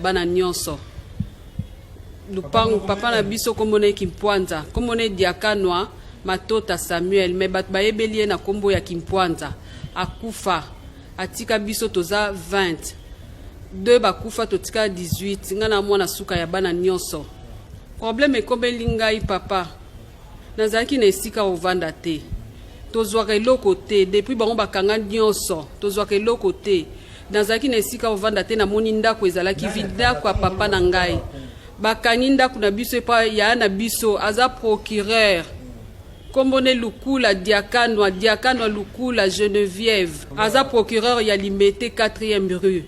Bana nyonso lupangu papa na biso kombo na ye Kimpwanza, kombo na ye Diakanwa Matota Samuel, mais bato bayebeli ye na kombo ya Kimpwanza. Akufa atika biso toza 20 deux bakufa, totika 18. Ngai na mwana suka ya bana nyonso. Problème ekomeli ngai papa, nazalaki na esika kovanda te, tozwaka eloko te depuis bango bakanga nyonso, tozwaka eloko te. Nazalaki na esika kovanda te, namoni ndako ezalaki vide, ndako ya papa na ngai. Bakangi ndako na biso epa yaya na biso aza procureur, kombo ne Lukula Diakanwa, Diakanwa Lukula Geneviève, aza procureur ya Limete 4e rue.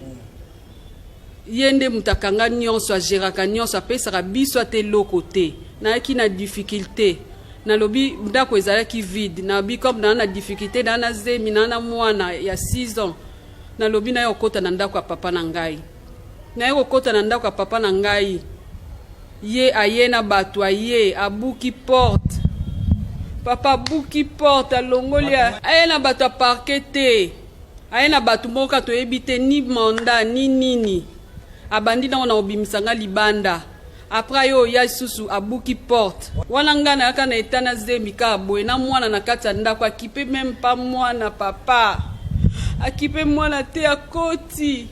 Ye nde moto akanga nyonso, agéraka nyonso, apesaka biso ata eloko te. Nayaki na difficulté, nalobi ndako ezalaki vide, nalobi comme naa na difficulté, naa na zemi, naa na mwana ya 6 ans, nalobi naye kokɔta na ndako ya papa na ngai. Naye kokɔta na ndako ya papa na ngai, ye aye na bato, aye abuki porte. Papa abuki porte, alongoli, aye na bato ya parquet te, aye na bato moko toyebi te, ni mandat ni nini. Abandi nango na kobimisa nga libanda. Après aye oya lisusu, abuki porte wana. Ngai nayaka na eta na zemi kaka boye na mwana na kati ya ndako, akipe même pas mwana. Papa akipe mwana te, akoti,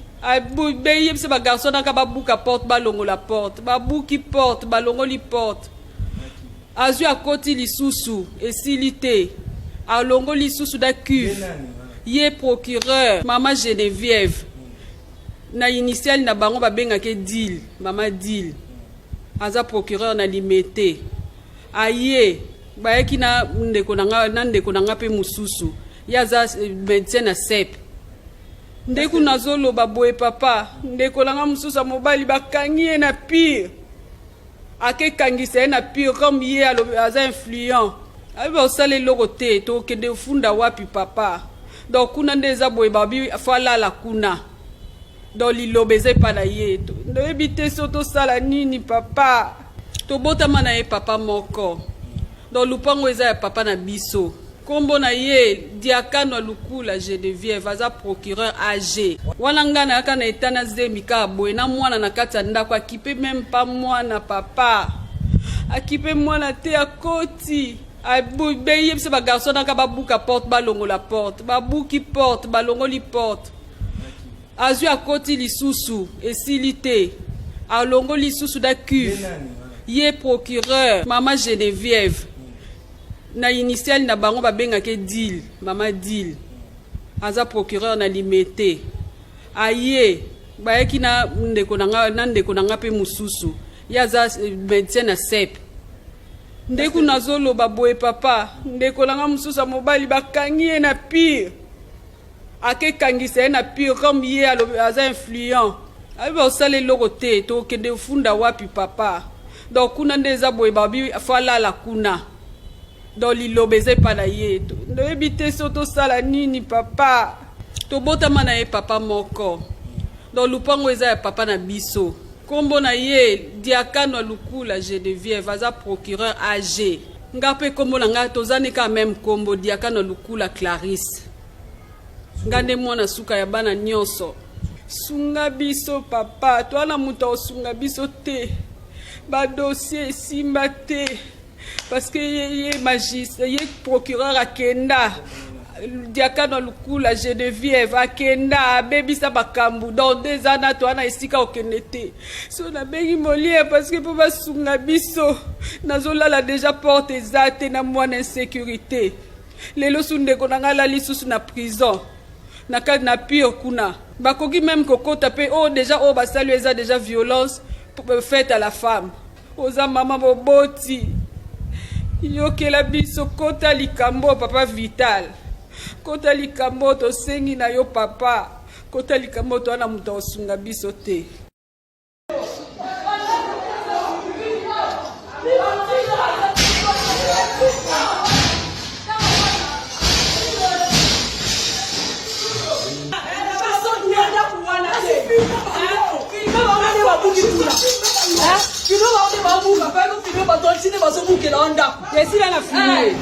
beyebisa bagarçon naka babuka porte, balongola porte. Babuki porte, balongoli porte, azwi, akoti lisusu, esili te, alongoli lisusu da cuve. Ye procureur mama Geneviève, na initiale na bango babengaki Dil, mama Dil, aza procureur na Limete. Aye, bayaki na ndeko na nga, na ndeko na nga mpe mosusu, ye aza médecin na sep. Ndeko nazoloba boye papa, ndeko na nga mosusu ya mobali bakangi ye na pire, akekangisa ye na pire. Comme ye alobi aza influent, ayebi osala eloko te, tokende ofunda wapi papa? Donc kuna nde eza boye, babi fo alala kuna. Donc liloba eza epa na ye. Ndoyebi te so tosala nini papa. Tobotama na ye papa moko, donc lupango eza ya papa na biso, nkombo na ye Diakano Lukula Geneviève, aza procureur ag wana. Ngai nayaka na eta na zemi kaka boye na mwana na kati ya ndako, akipe même pas mwana. Papa akipe mwana te, akoti, beyebisa bagarçon naka babuka porte, balongola porte. Babuki porte, balongoli porte, azwi, akoti lisusu, esili te, alongoli lisusu da cuve. Ye procureur mama Geneviève, na initiale na bango babengaki Dil, mama Dil, aza procureur na Limete. Aye, bayaki na ndeko na nga, na ndeko na nga mpe mosusu, ye aza médecin na sep. Ndeko nazoloba boye papa, ndeko na nga mosusu ya mobali bakangi ye na pire, akekangisa ye na pire. Comme ye alobi aza influent, ayebi osala eloko te, tokende ofunda wapi papa? Donc kuna nde eza boye, babi fo alala kuna. Donc liloba eza epa na ye. Ndoyebi te so tosala nini papa. Tobotama na ye papa moko, donc lupango eza ya papa na biso, nkombo na ye Diakano Lukula Geneviève, aza procureur ag. Nga mpe nkombo na ngai toza ne kaka même nkombo, Diakano Lukula Clarisse. Nga nde mwana suka ya bana nyonso. Sunga biso papa, toa na moto akosunga biso te, badossier esimba te parce que ye, ye magistrat, ye procureur akenda, Diakano Lukula Geneviève akenda, abebisa makambo. Donc nde eza na to wana esika okende te. So nabengi Molière parce que mpo basunga biso. Nazolala déjà, porte eza te, na mwana insécurité. Lelo su ndeko na ngai alali lisusu na prison na kati na pire kuna, bakoki même kokota mpe oyo déjà oyo basali eza déjà violence faite à la femme. Oza mama boboti, yokela biso, kota likambo. Papa Vital, kota likambo, tosengi na yo papa, kota likambo, toa na moto akosunga biso te. Bazobukela ndako. Esila na filme.